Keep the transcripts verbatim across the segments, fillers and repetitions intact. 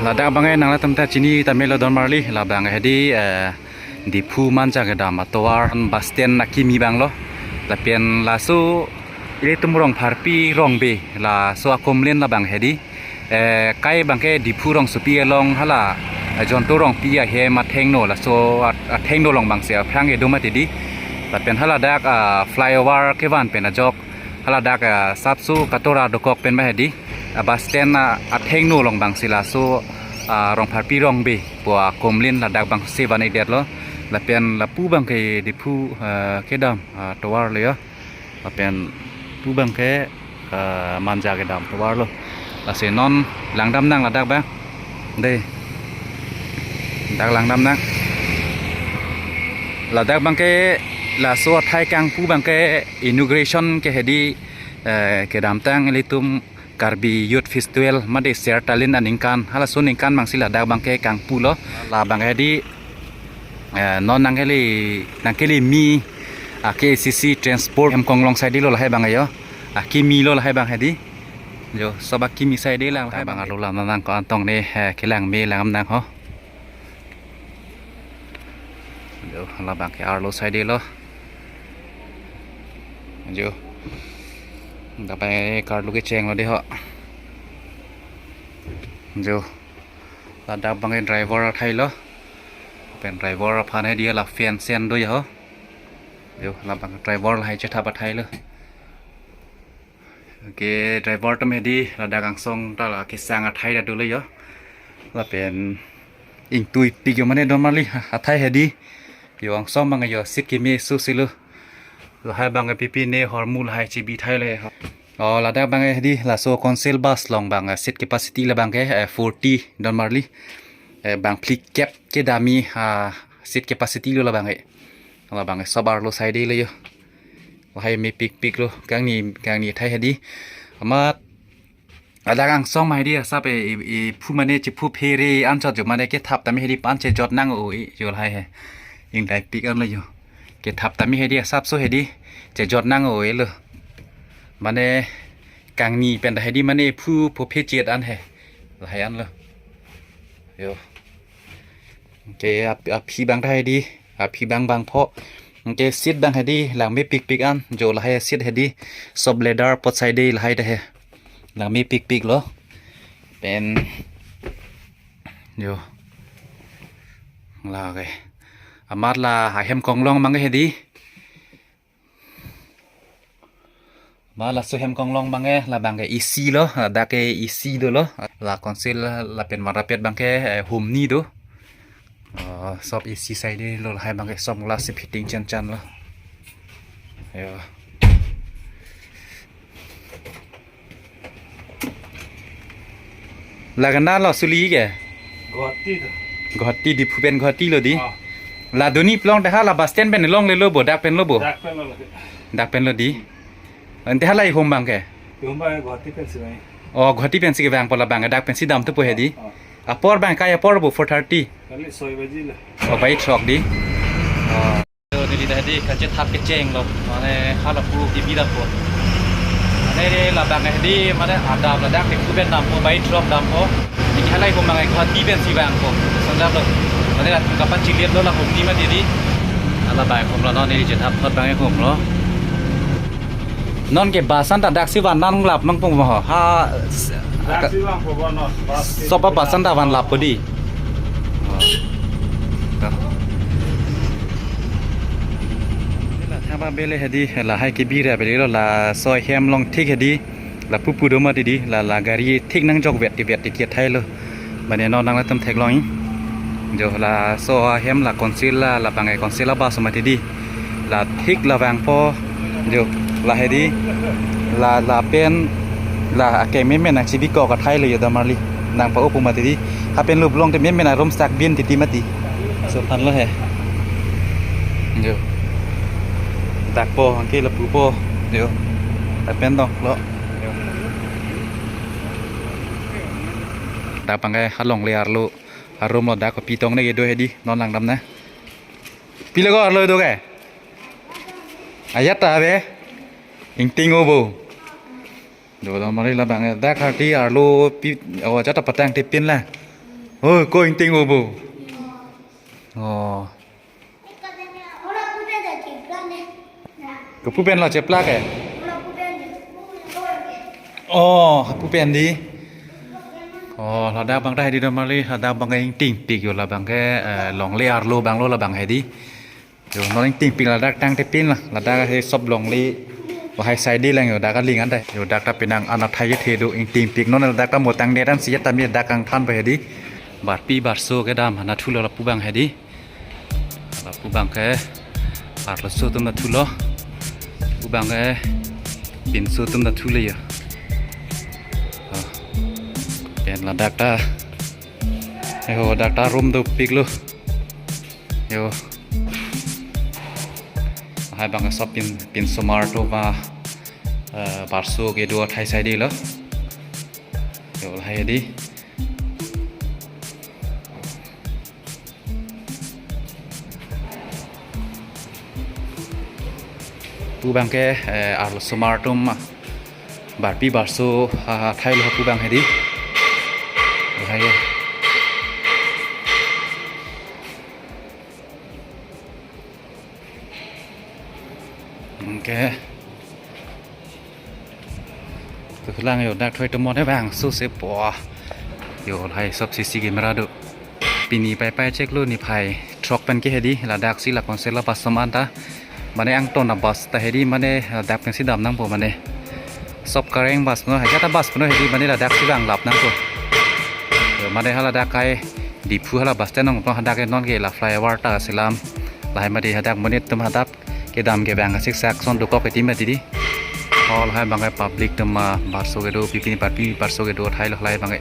Ladak abangke nanglitum ta chini tame lo don marli, labang hedi, eh, Diphu Manja kedam atovar bus stand akimi abang lo. Lapen laso ilitum Rongpharpi Rongbe laso akumlin labang hedi. Eh, kai abangke Diphu rongsopi along hala, eh, Jonto Rongpi ahem athengno, laso at-, athengno along abangsi aphrang kedo mati di. Lapen haladak, ah, flyover kevan pen ajok haladak, ah, sapso katora dokok pen abang hedi, ah, bus stand, ah, athengno along abangsi laso, ah, Rongpharpi Rongbe pu akumlin ladak abangsi van-ik detlo. Lapen lapu abangke Diphu, ah, kedam, ah, tovar lo yo. Lapen pu abangke, ah, Manja kedam tovar lo. Lasi non langdam nang ladak abang. Dei. Dak langdam nang. Ladak abangke laso athai kangpu abangke inauguration ke hedi, eh, kedamtang ilitum Karbi Youth Festival mate Ser Talent aningkan, halaso aningkan abangsi ladak abangke kangpu lo. Labang hedi, eh, non nangkele, nangkele mi, ah, K A C C transport hem konglong side lo lahai abang yo. Ah, kimi lo lahai abang hedi. Jo, sob akimi side lang lahai abang. Arlo lam nang ko-an tong ne, eh, kelang me langdam nang ho. Jo, labang ke arlo side lo. Jo. Dak abang ke arlo kecheng lo dei ho. Jo. Ladak abangke driver athai lo. Pen driver aphan hedi la fan sen do ya ho. Jo, labang driver lahai chethap athai lo. Oke, driver atum hedi ladak angsong ta la kesang athai ta dolo yo. Lapen ingtuipik yo mane don marli athai hedi. Yo angsong abang yo seat keme susi lo. Lahai abang pipi ne hormu lahai chibi thai le. Oh, ladak abang hedi laso council bus along abang seat capacity labang ke, eh, forty don marli. Eh, bang phlikep kedam-i, ah, seat capacity lo labang ke. Labang ke sob arlo side lo yo. Lahai mepikpik lo, kangni, kangni athai hedi. Amat ladak angsong ma hedi asap e, e, ephu mane chephu phere anchot jo mane kethap tame hedi pen chejot nang-o-e jo lahai he. Ingdaipik an lo yo. Kethap tame hedi asapso hedi chejot nang-o-e lo. Mane kangni pen ta hedi mane ephu pho phe chet an he. Lahai an lo. Yo. Ke ap-, aphi abang ta hedi. Aphi abang bangpho. Ke seat abang hedi lang mepikpik an. Jo lahai seat hedi. Sob leather pot side lahai ta he. Lang mepikpik lo. Pen. Jo. La ke. Amat la ahem konglong abang hedi. Ma laso hem konglong abang ke, labang ke A C lo, ladak ke A C dolo. La council lapen marapet abang ke, eh, humni do. Oh, sob A C side lo, lahai abang ke sob glass fitting chan chan lo. Yo. Lagana lo suli ke? Guwahati to. Guwahati, Diphu pen Guwahati lo dei. Ah. La doni plong deha la bus stand pen longle lo bo, dak pen lo bo. Dak pen lo lagi. Dak pen lo dei. Ante hala ihum abang ke? Ihum abang Guwahati pensi abang. Oh, Guwahati pensi kevangpo labang, dak pensi damthupo hedi. Ah. Apor abang kai apor bo four thirty. Kali soi baji lo. Oh, bai throk dei. Oh. Neli ta hedi kachethap kecheng lo, mane hala pu kibi dampo. Mane labang hedi, mane adap ladak ke kuben dampo, bai throk dampo. Neli hala ihum abang Guwahati pensi vangpo. Sonjap lo. Mane la kapachilir lo la humni mati dei. Hala abang humlo non, neli chethap thot abang humlo. Non ke bus an ta daksi van nanglap nangpo ma ho. Ha, s-, daksi vangpo ba non, bus ke sob a bus an ta vanlappo dei. Oh. La thaba bele hedi, lahai kebira bele lo, laso ahem along thik hedi, lapu pu do mati dei, la, la gari thik nangjok vet ti vet ti kiat hai lo. Mane non nangtum theklong-i. Jo laso ahem la council la, labang ke council abus mati dei. La thik la vangpo. Jo la hedi. La, lapen la akeng memen nangchibi kok athai lo yo don marli. Nangpa-o pu mati dei. Hapen lo blong te memen arum sak bin titi mati. Laso aphan lo he. Jo. Dakpo, anke lapupo. Jo. Lapen dok lo. Jo. Dak abang ke halongle arlo. Arum lo dak kopi tong ne kedo hedi, non langdam nang. Pilo ko arlo do ke? Ajat ta ave. Ingting-o bo. Do don marli labang dak hati arlo pi, oh, ajat ta patang tipin la. Oh, ko ingting o bo. Oh. Kopu pen lo cheplak ke? Oh, hapu pen di. Oh, ladak abang ta hedi do mali, ladak abang ke ingtingpik yo, labang ke, eh, longle arlo abang lo labang hedi. Yo, non ingtingpik ladak tangte pin la, ladak he sop longle. Lahai side lang yo, dak aling an ta. Yo, dak ta penang an athai kethe do ingtingpik. Non ladak ta mo tangdet an si ya tame dak kangthan pa hedi. Barpi barso kedam hana thulo lapu abang hedi. Lapu abang ke arloso atum ta thulo. Lapu abang ke pinso atum ta thule yo. Ah. Pen ladak ta. Yo, dak ta room dopik lo. Yo. Lahai abang ke sop pin, pinsomar atum ba, eh, barso kedo athai side lo. Yo, lahai di. Lapu abang ke, eh, arlosomar atum, ah, barpi barso, ah, athai lo lapu abang hedi. Lahai. Oke. Tulang yo dak thoi tumon e bang su se po. Yo lahai sop C C camera do. Pini pai pai chek lo niphai throk pen ke hedi ladak si la konsel la bus som an ta. Mane angton a bus ta hedi mane dak pen si dam nangpo mane. Sop Kareng bus no haja ta bus no hedi mane ladak si bang lap nangpo. Yo mane hala dak kai Diphu hala bus stand nong to hadak ke non ke la flyover ta selam. Lahai mane hadak monit atum hadak kedam ke bang siksak son dokok ke tim tidi. Hall hai bang ke public atum ma barso kedo pipini parpi barso kedo thai lo lahai bang ke.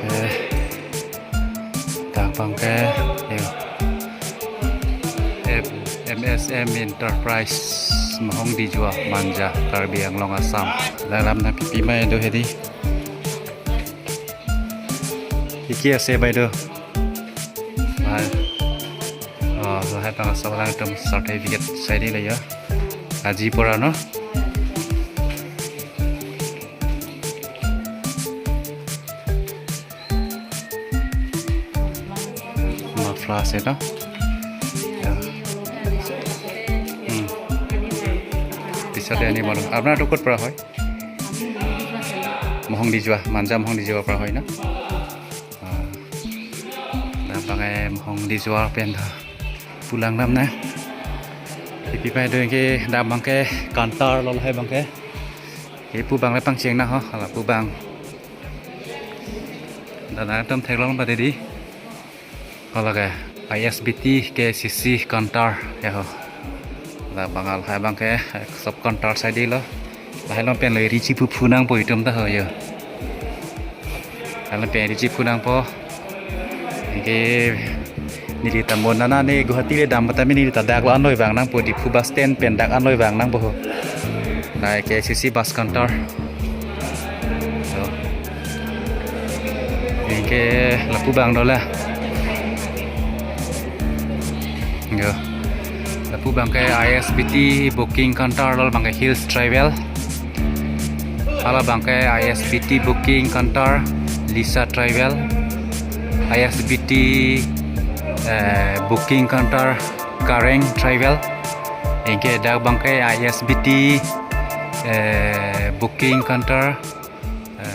Eh, dak bang ke, eh, M-, M S M Enterprise, Mahong Dijua, Manja, Karbi Anglong, Assam. Dalam na pipi mai do hedi. Kiki ase bai do. Hai. Oh, lahai tang asal orang atum certificate sai di la ya. Aji pura no. Muffler ase no. Ya. Hmm. Pichot de ani baru. Apnar tu kot pura hoi? Mahong Dijua, Manja Mahong Dijua pura hoi na? Ah. Dak bang ke Mahong Dijua pen tha. Pulang dam na. Pipi pai do ke dak bang ke counter lo lahai bang ke. Ke pu bang le pangcheng na ho, hala pu bang. Dak na atum theklong pade di. Hala ke I S B T K C C counter ya ho. Dak bang lahai bang ke sub counter sai di lo. Lahai along pen lo ri chiphu phu nangpo itum ta ho yo. Lahai along pen ri chiphu nangpo. Ke neli ta mo nana ne Guwahati le dam ta mi neli ta dak lo anloi vang nangpo Diphu bus stand pen dak anloi vang nangpo ho. Lahai K C C bus counter. So. Anke lapu bang do la. Yo. Lapu bang ke I S B T booking counter lo bang ke Hills Travel. Hala bang ke I S B T booking counter Lisa Travel. I S B T, eh, booking counter Kareng Travel. Anke dak bang ke I S B T, eh, booking counter,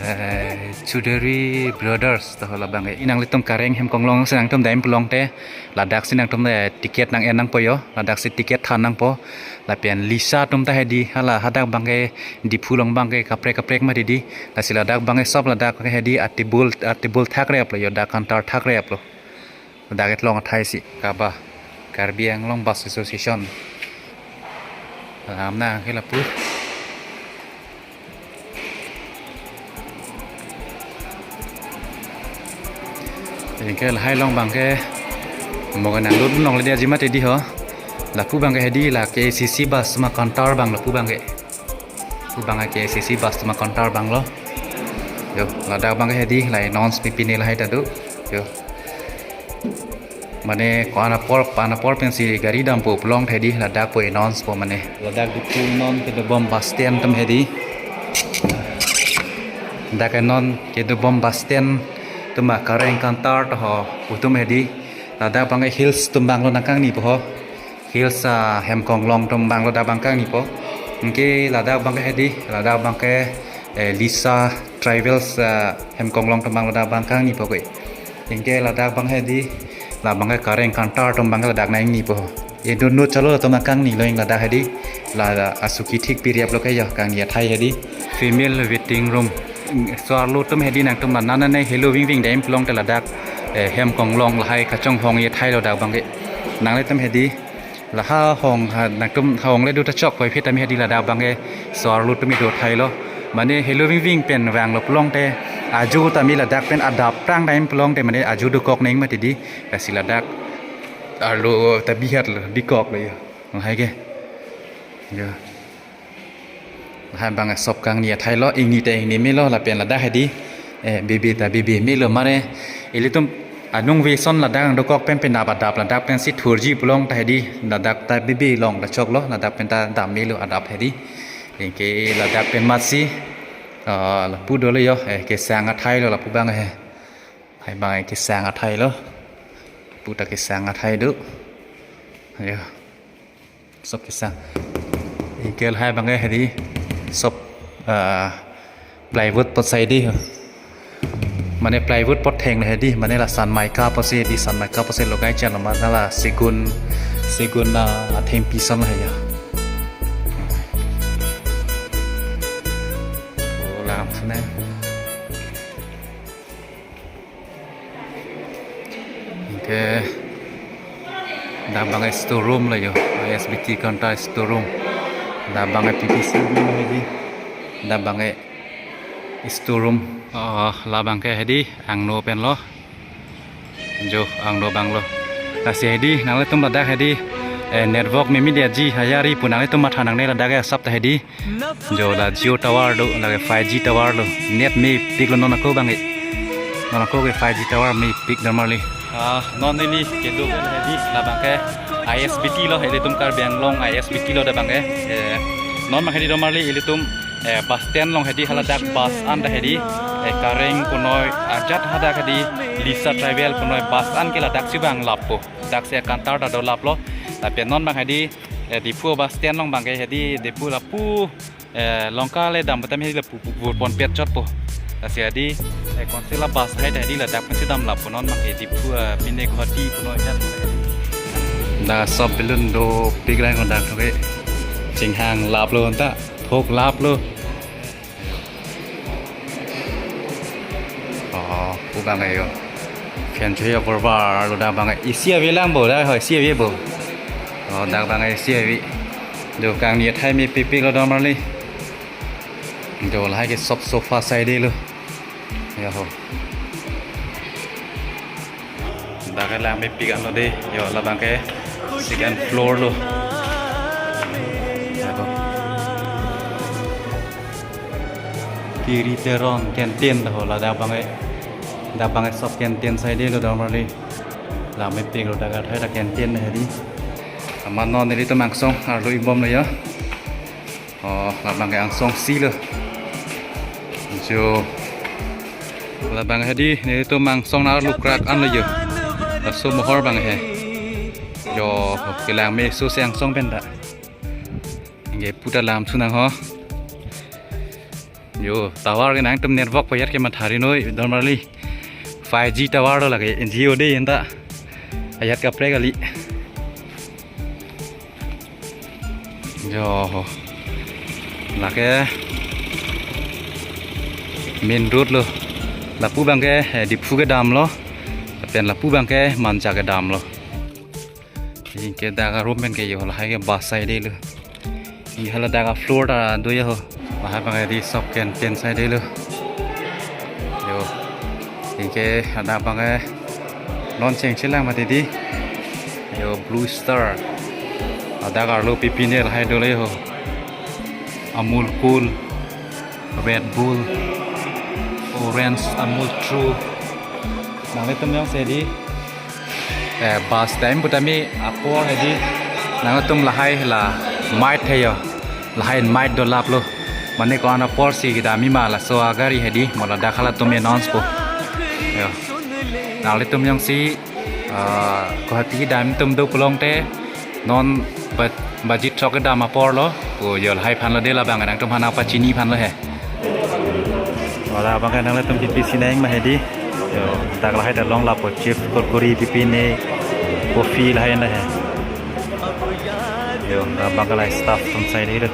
eh, Chaudhary Brothers. Taho labang ke. Inang litum Kareng hem konglong senang tum daim pulote. Ladak si nangtum, eh, ticket nang-en nangpo yo. Ladak si ticket than nangpo. Lapen Lisa atum ta hedi. Hala hadak bang ke Diphu along bang ke kaprek kaprek ma di di. Lasi ladak bang ke sop ladak ke hedi atibul atibul thak rep lo yo. Dak counter thak rep lo. Dak etlong athai si kaba Karbi Anglong Bus Association. Lam na ke lapu. Anke lahai along bang ke mo ke nang lut nong le dia jima te di ho. Lapu bang ke hedi la K C C bus ma counter bang lapu bang ke. Pu bang ke K C C bus ma counter bang lo. Yo, ladak abang ke hedi, la announce pipine lahai ta do. Yo. Mane ko-an apor, ko-an apor pensi gari dampo pulote hedi, ladak pu announce po mane. Ladak Diphu non kedobom bus stand atum hedi. Dak non kedobom bus stand atum a Kareng Counter ta ho, atum hedi. Ladak abang ke Hills atum abang lo nangkangni po ho. Hills, ah, Hemkonglong atum abang lo dak abang kangni po. Anke ladak abang ke hedi, ladak abang ke, eh, Lisa Travels, ah, Hemkonglong atum abang lo dak abang kangni po ke. Anke ladak abang hedi, la abang ke Kareng Counter atum abang ladak nangni po. Indo no chalo atum nangkangni lo ing ladak hedi, la asuki thik piriap lo ke yo kangni athai hedi. Female waiting room. So arlo atum hedi nangtum la nana ne helo vingving dam pulote ladak, eh, Hemkonglong lahai kachonghong athai lo dak abang ke. Nanglitum hedi, la ha hong ha nangtum ha hong le do ta chok poi phit tame hedi ladak abang ke so arlo atum do athai lo. Mane helo vingving pen vanglo pulote ajo tame ladak pen adap prang dam pulote mane ajo dokok neng mati di. Lasi ladak arlo ta bihat lo, bikok lo yo. Lahai ke. Yo. Lahai abang sop kangni athai lo, ingni ta ingni melo lapen ladak hedi, eh, bebe ta bebe melo mane. Ilitum anung ve ason ladak dokok pen pen adap adap ladak pensi thurji pulote hedi, ladak ta bebe long ta chok lo, ladak pen ta dam melo adap hedi. Anke ladak pen matsi, ah, lapu dolo yo, eh, kesang athai lo lapu abang he. Lahai abang kesang athai lo. Pu ta kesang athai do. Yo. Sop kesang. Anke lahai abang ke hedi sop, ah, plywood pot sai di. Mane plywood pot theng hedi, mane la sanmaika potsi di, sanmaika potsi logai chalo mane la segun, segun, ah, athengpi ason lahai ya. Oh, lam sene. Anke dak abang store room lo yo, I S B T counter store room. Dak abang P P C room hedi. Dak abang store room. Oh, la abang ke hedi angno pen lo. Jo, angno abang lo. Lasi hedi nanglitum ladak hedi, eh, network me media ji hayari pu nanglitum matha nangne ladak ke asap ta hedi. Jo la Jio tower do, lake five G tower lo. Net mepik lo non ako abang ke. Non ako ke five G tower mepik normaly. Ah, non neli kedo ke hedi la abang ke I S B T lo, ilitum Karbi Anglong I S B T lo dak abang ke. Eh, non abang hedi normaly ilitum, eh, bus stand along hedi haladak bus an ta hedi. Eh, Kareng punoi ajat hadak hedi Lisa Travel punoi bus an ke ladak si abang lapo. Dak si counter ta do lap lo. Lapen non abang hedi, eh, Diphu bus stand along abang ke hedi Diphu lapu, eh, Lanka le dam batam hedi lapu pu vur pon pet chot po. Lasi hedi, eh, konsila bus hai ta hedi ladak pensi dam lapo non abang hedi Diphu, eh, pine Guwahati punoi chat. Dak sop balloon dopik rang dak ke. Chinghang lap lo anta, thok lap lo. Oh, pu abang ke yo. Fan choi apor bar lo dak abang ke A C ave lang bo, dak ho A C ave bo. Oh, dak abang ke A C ave. Do kangni athai mepik pik lo normaly. Do lahai ke sop sofa sai di lo. Ya ho. Dak ke lang mepik an lo de, yo la abang ke second floor lo. Aduh. Kiri Teron canteen ta ho ladak abang ke. Dak abang ke sop canteen sai di lo normaly. Lang mepik lo dak athai ta canteen hedi. Amat non nelitum angsong arlo ingbom lo ya. Oh, la abang ke angsong si lo. Jo. La abang hedi, nelitum angsong nar lukrak an lo jo. Laso mohor abang he. Jo, kelang me so si angsong pen ta. Anke pu ta lam sunang ho. Jo, tower ke nangtum network payat ke mathari noi, normaly. Five G tower lo lake, Jio de anta. Ajat kaprek kali. Jo, lake main road lo. Lapu abang ke, eh, Diphu kedam lo. Lapen lapu abang ke Manja kedam lo. Anke dak room pen ke yo lahai ke bus sai di lo. Anke haladak floor ta do ya ho. Lahai abang ke di sop canteen sai di lo. Yo. Anke hadak abang ke non cheng chelang mati di. Yo, Blue Star. Hadak arlo pipine lahai dolo ho. Amul Cool, Red Bull. Orange, Amul True. Nanglitum jongsi hedi, eh, bus time putame apor hedi, nangtum lahai la might heyo. Lahai might dolaplo. Mane ko-an aporsi kedam-i ma laso agari hedi, mo ladak halatum announce po. Yo. Nanglitum jongsi, ah, Guwahati kedam atum do pulote, non ba-, baji throk kedam aporlo. Ko yo lahai aphanlo de, labang nangtum aphan nangpachini aphanlo he. Wala abang ke nanglitum pipi si nang ma hedi. Yo, dak lahai ta long lapo chips, kurkure pipi ne, coffee lahai na he. Yo, abang ke lahai staff atum sai dei.